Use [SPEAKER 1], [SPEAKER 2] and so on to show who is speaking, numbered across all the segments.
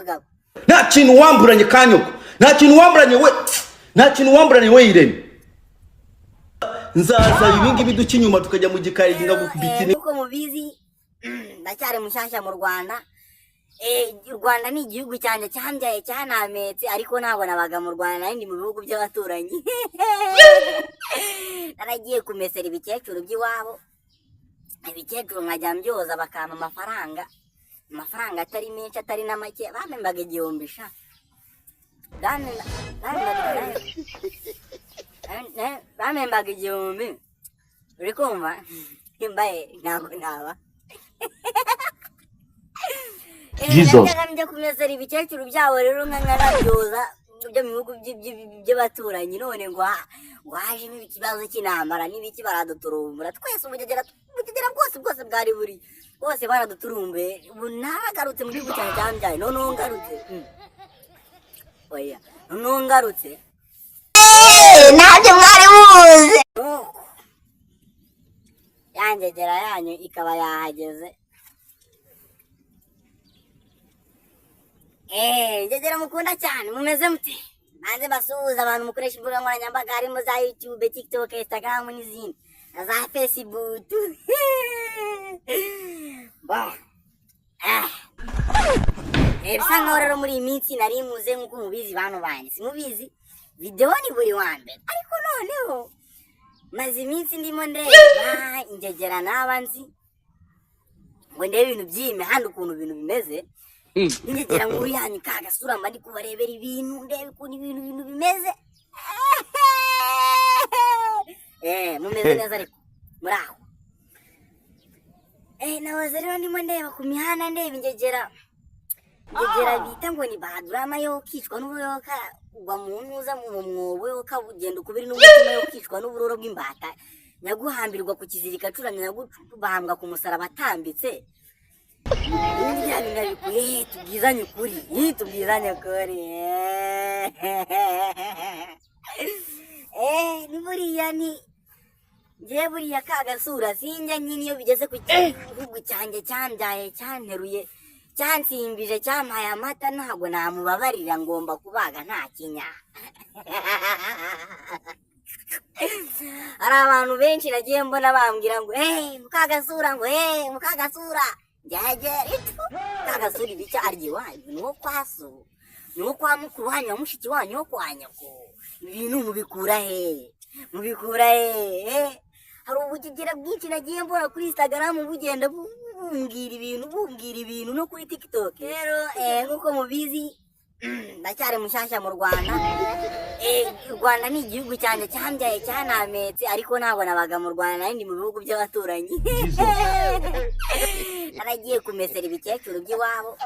[SPEAKER 1] Kagabo.
[SPEAKER 2] Nta kintu wamburanye kanyoko, nta kintu wamburanye we, nta kintu wamburanye we. Irene, nzaza ibingibi duca inyuma, tukajya mu gikari ngagukubita.
[SPEAKER 1] Nk'uko mubizi, ndacyari mushyashya mu Rwanda. U Rwanda ni igihugu cyanjye cyambyaye, cyanametse, ariko ntabwo nabaga mu Rwanda, nari ndi mu bihugu by'abaturanyi. Naragiye kumesera ibikecuru by'iwabo, ibikecuru nkajya mbyoza bakampa amafaranga, amafaranga atari menshi atari na make. Bampembaga 1000 sha. Bampembaga 1000, uri kumva? Mbaye ntabwo naba.
[SPEAKER 3] Jesus.
[SPEAKER 1] Najyaga njya kumesera ibikecuru byabo rero nkanabyoza byo mu bihugu by'abaturanyi. None ngo hajemo ikibazo cy'intambara n'ibiki, baraduturumbura twese. Ubugegera, ubugegera bwose bwose bwari buri bwose baraduturumbuye. Ubu naragarutse mu gihugu cyanjye cyambyaye. Noneho ngarutse, oya, noneho ngarutse.
[SPEAKER 4] Ntabyo mwari muzi.
[SPEAKER 1] Nuko ya ngegera yanyu ikaba yahageze. Ngegera mukunda cyane, mumeze mute? Nanze basuhuza abantu mukoresha imbuga nkoranyambaga, harimo za YouTube, TikTok, Instagram n'izindi na za Facebook. Bo. Bisa nkaho rero muri iyi minsi nari muze, nk'uko mubizi bantu banjye, simubizi, video ni buri wa mbere, ariko noneho maze iminsi ndimo ndeba ingegera naba nzi ngo ndebe ibintu by'iyi mihanda ukuntu ibintu bimeze. Ingegera nkuru yanyu ka gasura, mba ndi kubarebera ibintu, ndebe ukuntu ibintu bimeze. Mumeze neza ariko muri aho? Nahoze rero ndimo ndeba ku mihanda, ndeba ingegera, ingegera bita ngo ni Badurama, yo kicwa n'ubuyoka ugwa mu ntuza mu mwobo, yo kagenda ukubiri n'umutima, yo kicwa n'uburoro bw'imbata, nyaguhambirwa ku kizirika acuramye, nyagubambwa ku musaraba atambitse. Ubundi bya bintu nabikuye he? Tubwizanye ukuri, tubwizanye ukuri. Ni buriya ni njyewe, buriya ka gasura sinjya nyine iyo bigeze ku gihugu cyanjye cyambyaye, cyanteruye, cyansimbije, cyampaye amata, ntabwo namubabarira, ngomba kubaga nta kinya. Hari abantu benshi nagiye mbona bambwira ngo mukagasura, ngo mukagasura njyagera itu mukagasura ibica arya iwanyu, ni uwo kwa so, ni uwo kwa mukuru wanyu, wa mushiki wanyu, wo kwa nyoko. Ibintu mubikura he? Mubikura he? Hari ubugegera bwinshi nagiye mbona kuri Instagram bugenda bumbwira ibintu, bumbwira ibintu, no kuri TikTok. Rero nk'uko mubizi, ndacyari mushyashya mu Rwanda. U Rwanda ni igihugu cyanjye cyambyaye, cyanametse, ariko ntabwo nabaga mu Rwanda, nari ndi mu bihugu by'abaturanyi. Naragiye kumesera ibikecuru by'iwabo,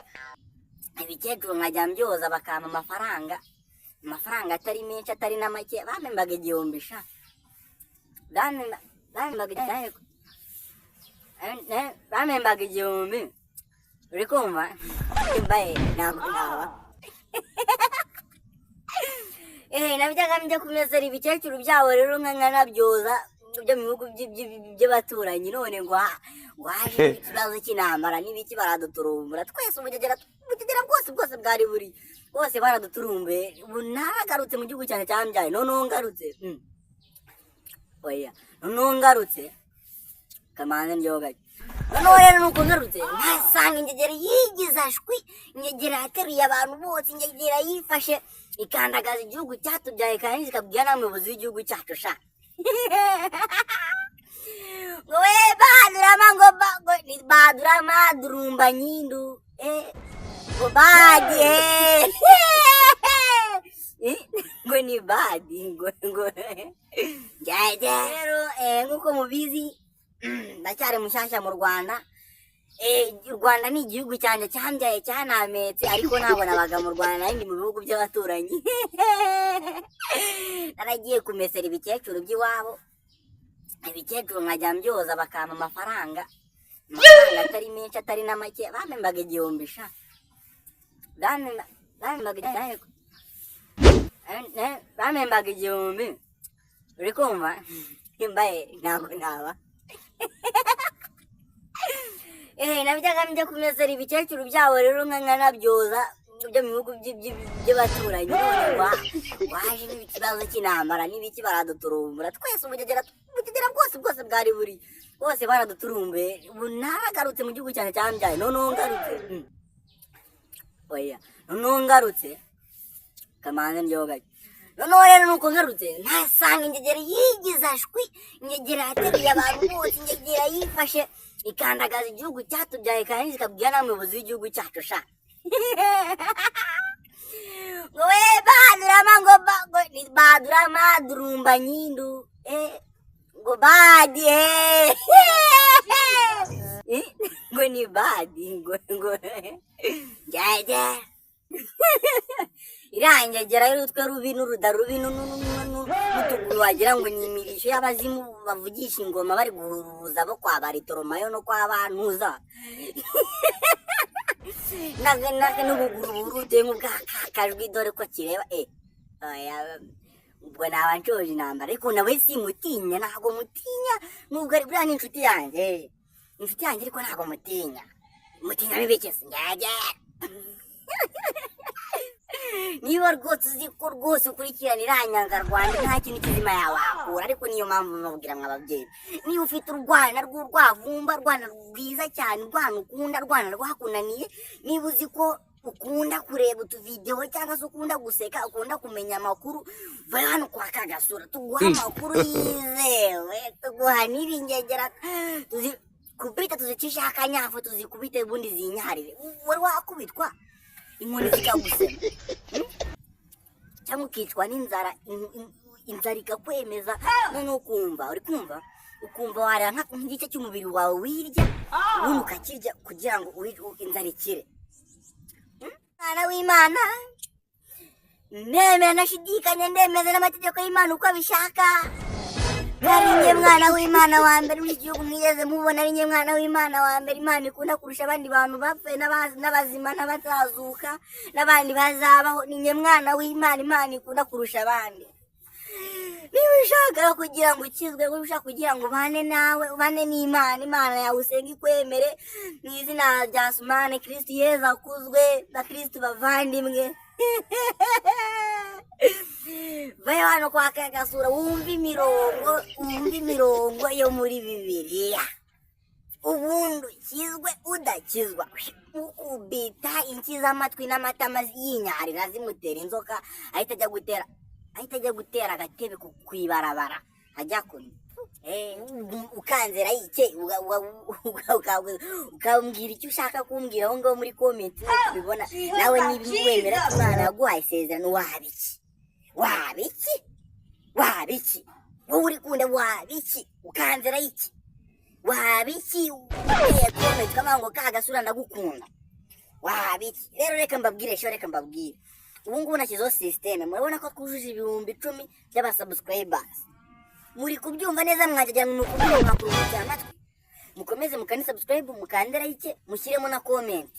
[SPEAKER 1] ibikecuru nkajya mbyoza bakampa amafaranga, amafaranga atari menshi atari na make. Bampembaga 1000 sha. Bampembaga 1000, uri kumva? Mbaye ntabwo naba. Najyaga njya kumesera ibikecuru byabo rero nkanabyoza byo mu bihugu by'abaturanyi. None ngo haje ikibazo cy'intambara n'ibiki, baraduturumbura twese. Ubugegera, ubugegera bwose bwose bwari buri bwose baraduturumbuye. Ubu naragarutse mu gihugu cyanjye cyambyaye. Noneho ngarutse, oya, noneho ngarutse kamanze ndyogaye. Noneho rero nuko ngarutse nkasanga ingegera yigize ashwi, ingegera yateruye abantu bose, ingegera yifashe ikandagaza igihugu cyatubyaye, kandi ikabwira n'umuyobozi w'igihugu cyacu sha, ngo we Badurama, ngo ngo ni Badurama durumba nyindu, ngo badi, ngo ni badi, ngo njyajya. Rero nk'uko mubizi, ndacyari mushyashya mu Rwanda. U Rwanda ni igihugu cyanjye cyambyaye, cyanametse, ariko ntabwo nabaga mu Rwanda, nari ndi mu bihugu by'abaturanyi. Naragiye kumesera ibikecuru by'iwabo, ibikecuru nkajya mbyoza bakampa amafaranga, amafaranga atari menshi atari na make. Bampembaga 1000 sha. Bampembaga 1000, uri kumva? Mbaye ntabwo naba. Najyaga njya kumesera ibikecuru byabo rero nkanabyoza byo mu bihugu by'abaturanyi. None wajemo ikibazo cy'intambara n'ibiki, baraduturumbura twese. Ubugegera bwose bwose bwari buri bose baraduturumbuye. Ubu naragarutse mu gihugu cyanjye cyambyaye. Noneho ngarutse, oya, noneho ngarutse kamanze ndyogaye. Noneho rero nuko ngarutse ntasanga ingegera yigize ashwi, ingegera yateruye abantu bose, ingegera yifashe ikandagaza igihugu cyatubyaye, kandi ikabwira n'umuyobozi w'igihugu cyacu sha ngo we badurama, ngo ngo ni badurama durumba nyindu, ngo badi, ngo ni badi, ngo njyajya irangegera y'urutwe rubi n'uruda rubi n'utuguru wagira ngo ni imirisho y'abazimu bavugisha ingoma bari guhuruza bo kwa Baritoromayo no kwa Bantuza, n'ubuguru burute nk'ubwakakajwi. Dore ko kireba, oya, ubwo naba nshoje intambara, ariko nawe simutinya, ntabwo mutinya, nubwo ari buriya ni inshuti yanjye, inshuti yanjye, ariko ntabwo mutinya. Mutinya bibikese njyajya. Niba rwose uzi ko rwose ukurikirana iranyangarwanda, nta kintu kizima yawakura. Ariko niyo mpamvu mubabwira mwa babyeyi, niba ufite urwana rw'urwavumba, urwana rwiza cyane, urwana ukunda, urwana rwakunaniye, niba uzi ko ukunda kureba utuvidewo cyangwa se ukunda guseka, ukunda kumenya amakuru, va hano kwa Kagasura tuguha amakuru yizewe, tuguha n'ibingegera tuzi kubita, tuzicisha akanyafu, tuzikubite ubundi zinyarire. Wari wakubitwa inkoni zikagusema cyangwa ukicwa n'inzara, inzara ikakwemeza, noneho ukumva uri kumva ukumva warira nk'igice cy'umubiri wawe wirya, ubundi ukakirya kugira ngo inzara ikire. Mwana w'Imana, ndemera ntashidikanya, ndemeza n'amategeko y'Imana uko abishaka, ari njye mwana w'Imana wa mbere muri iki gihugu mwigeze mubona, ari njye mwana w'Imana wa mbere Imana ikunda kurusha abandi bantu bapfuye n'abazima n'abatazuka n'abandi bazabaho. Ni njye mwana w'Imana Imana ikunda kurusha abandi. Niba ushaka kugira ngo ukizwe, niba ushaka kugira ngo ubane nawe, ubane n'Imana, Imana yawe usenga ikwemere, mu izina rya Sumane Kristu Yezu akuzwe na Kristu bavandimwe. Vayo hano kwa Kagasura wumve imirongo, wumve imirongo yo muri Bibiliya, ubundi ukizwe. Udakizwa ukubita inshyi z'amatwi n'amatama yinyarira zimutera inzoka, ahita ajya gutera agatebe ku ibarabara ajya kunywa. Ukanzera yike ukambwira icyo ushaka kumbwira aho ngaho muri comment nk'uko ubibona. Nawe niba wemera ko Imana yaguhaye isezerano, waba iki? Waba iki? Waba iki? Wowe uri kunda, waba iki? Ukanzera iki? Waba iki? Uteye comment ukavuga ngo Kagasura ndagukunda, waba iki? Rero reka mbabwire sho, reka mbabwire, ubu ngubu nashyizeho système. Murabona ko twujuje 10,000 by'abasubscribers. Muri kubyumva neza? Mwajya mu kubyumva, mwakuruhukira amatwi, mukomeze mukande subscribe, mukande like, mushyiremo na comment.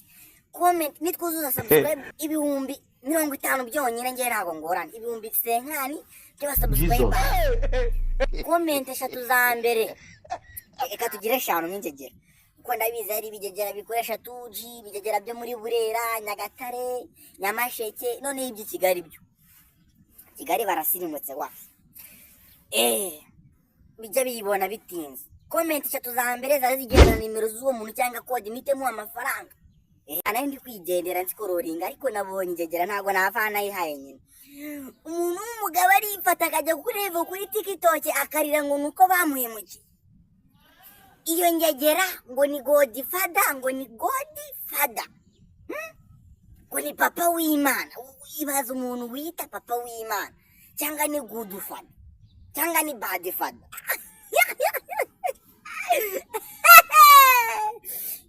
[SPEAKER 1] Comment nitwuzuza subscribe 50,000 byonyine, ngewe ntabwo ngorana, 50,000 by'abasubscribers, comment eshatu za mbere, reka tugire eshanu nk'ingegera, kuko ndabizi hari ibigegera bikoresha 2G, ibigegera byo muri Burera, Nyagatare, Nyamasheke. Noneho iby'i Kigali byo, Kigali barasirimutse wa, bijya biyibona bitinze. Comment eshatu za mbere zari zigenda na nimero z'uwo muntu cyangwa code mitemo amafaranga. Nari ndi kwigendera nsikororinga, ariko nabonye ingegera ntabwo nava nayihaye nyina. Umuntu w'umugabo arifata akajya kuri live kuri TikTok akarira ngo nuko bamuhemukiye. Iyo ngegera ngo ni Godfather, ngo ni Godfather, Ngo ni papa w'Imana. Ibaza umuntu wita papa w'Imana, cyangwa ni good father cyangwa ni bad father.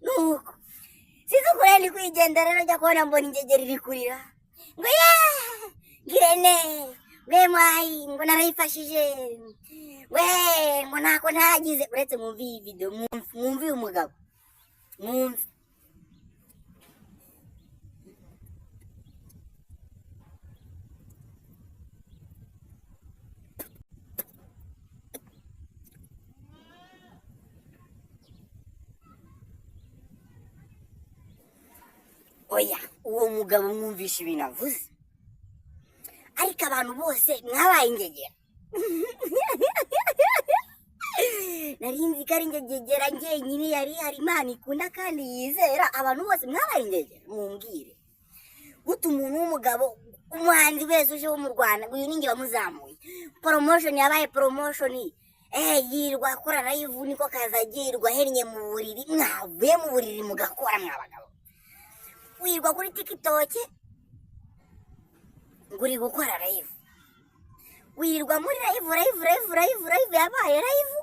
[SPEAKER 1] Nuko sinzi ukuntu ndi kwigendera rero, njya kubona mbona ingegera iri kurira ngo ye ngirene ngwe mwayi, ngo narayifashije we, ngo ntako ntagize. Uretse mwumve iyi video, mwumve uyu mugabo, mwumve. Oya. Uwo mugabo mwumvisha ibintu avuze, ariko abantu bose mwabaye ingegera. Nari nzi ko ari ingegera njyenyine yari hari Imana ikunda kandi yizera. Abantu bose mwabaye ingegera. Mumbwire gute umuntu w'umugabo, umuhanzi wese uje wo mu Rwanda, uyu ni njye wamuzamuye. Promotion yabaye promotion, yirirwa akora live, niko kazi, agirirwa ahennye mu buriri. Mwavuye mu buriri mugakora, mwa bagabo? Wirirwa kuri TikTok ngo uri gukora live, wirirwa muri live, live, live, live, live, yabaye live.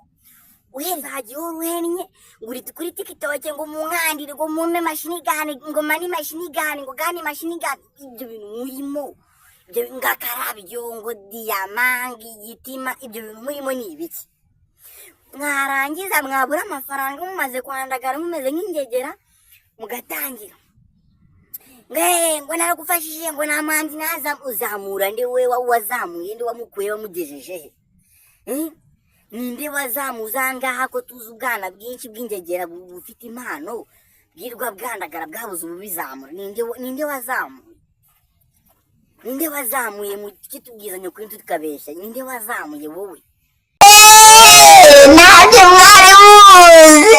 [SPEAKER 1] Uheza hagiye uhora uhennye ngo uri kuri TikTok, ngo munkandire, ngo mumpe mashini gani, ngo mani mashini gani, ngo gani mashini gani. Ibyo bintu murimo, ibyo ngo akarabyo, ngo diyama, ngo igitima, ibyo bintu murimo ni ibiki? Mwarangiza mwabura amafaranga, mumaze kwandagara, mumeze nk'ingegera, mugatangira ngo naragufashije, ngo nta muhanzi naza uzamura. Ndi we wazamuye? Ndi wamukuye, wamugejeje he? Eh? Ninde wazamuza ahangaha, ko tuzi ubwana bwinshi bw'ingegera bufite impano, bwirwa bwandagara, bwabuze ububizamura? Ninde wazamuye? Ninde wazamuye? Mu kitubwizanya ukuri tukabeshya, ninde wazamuye wowe?
[SPEAKER 4] Ntabyo mwari muzi.